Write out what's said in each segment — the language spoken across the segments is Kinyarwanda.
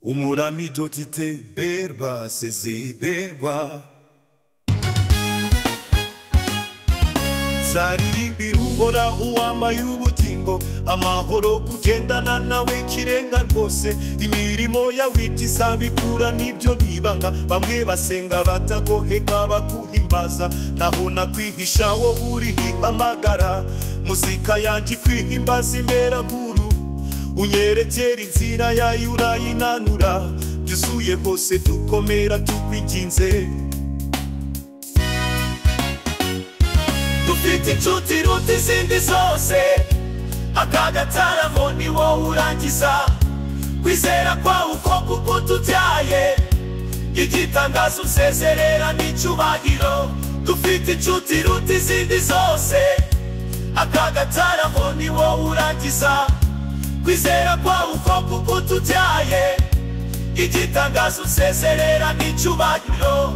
Umurami dotite berba seziberwa. Zaririmbira Uhoraho uwambaye ubugingo, amahoro kugendana nawe kirenga rwose. Imirimo yawe itizabikura nibyo bibanga, bamwe basenga batagoheka bakuhimbaza. Naho nakwihisha wowe uri amagara, muzika yanjye ikwihimbaza imera nkuru. Unyerekera inzira yayo urayinanura, byuzuye hose dukomera tukwinginze. Dufite inshuti iruta izindi zose, aka gataramo ni wowe urangiza. Kwizera kwawe uko kuko tubyaye, igitangaza usezerera n'icyubahiro. Dufite inshuti iruta izindi zose, aka gataramo ni wowe urangiza. Kwizera kwawe uko kuko tubyaye, igitangaza usezerera n'icyubahiro.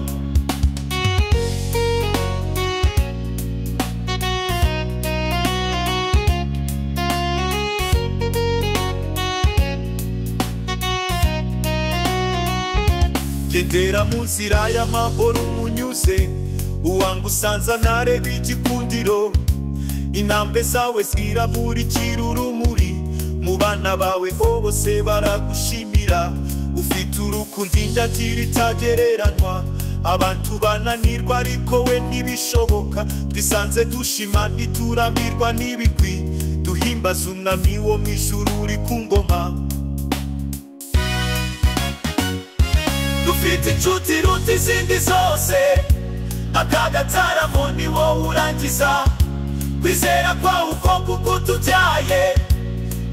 Gendera mu nzira y'amahoro umunyuze, uwangusanza ntarebe igikundiro. Intambwe zawe ziramurikira urumuri, mu bana bawe bose baragushimira. Ufite urukundo indagira itagereranywa, abantu bananirwa ariko we ntibishoboka. Twisanze dushima ntituramirwa n'ibigwi, duhimbaza umwami wo mu ijuru uri ku ngoma. Dufite inshuti iruta izindi zose, aka gataramo ni wowe urangiza. Kwizera kwawe uko kuko tubyaye,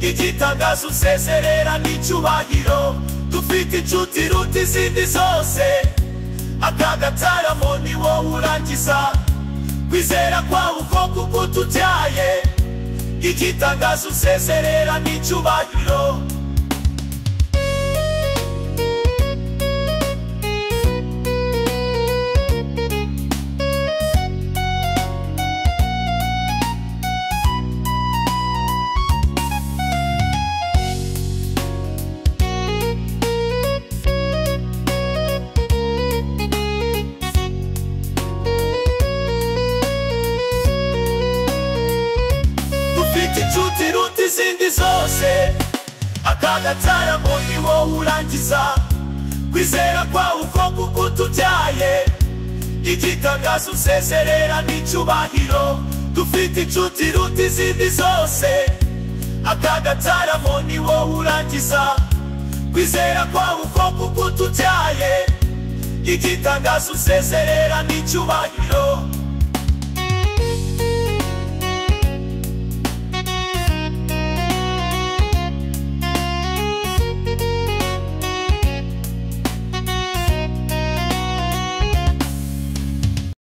igitangaza usezerera n'icyubahiro. Dufite inshuti iruta izindi zose, aka gataramo ni wowe urangiza. Kwizera kwawe uko kuko tubyaye, igitangaza usezerera n'icyubahiro. Dufite inshuti iruta izindi zose, aka gataramo ni wowe urangiza. Kwizera kwawe uko kuko tubyaye, igitangaza usezerera n'icyubahiro. Dufite inshuti iruta izindi zose, aka gataramo ni wowe urangiza. Kwizera kwawe uko kuko tubyaye, igitangaza usezerera n'icyubahiro.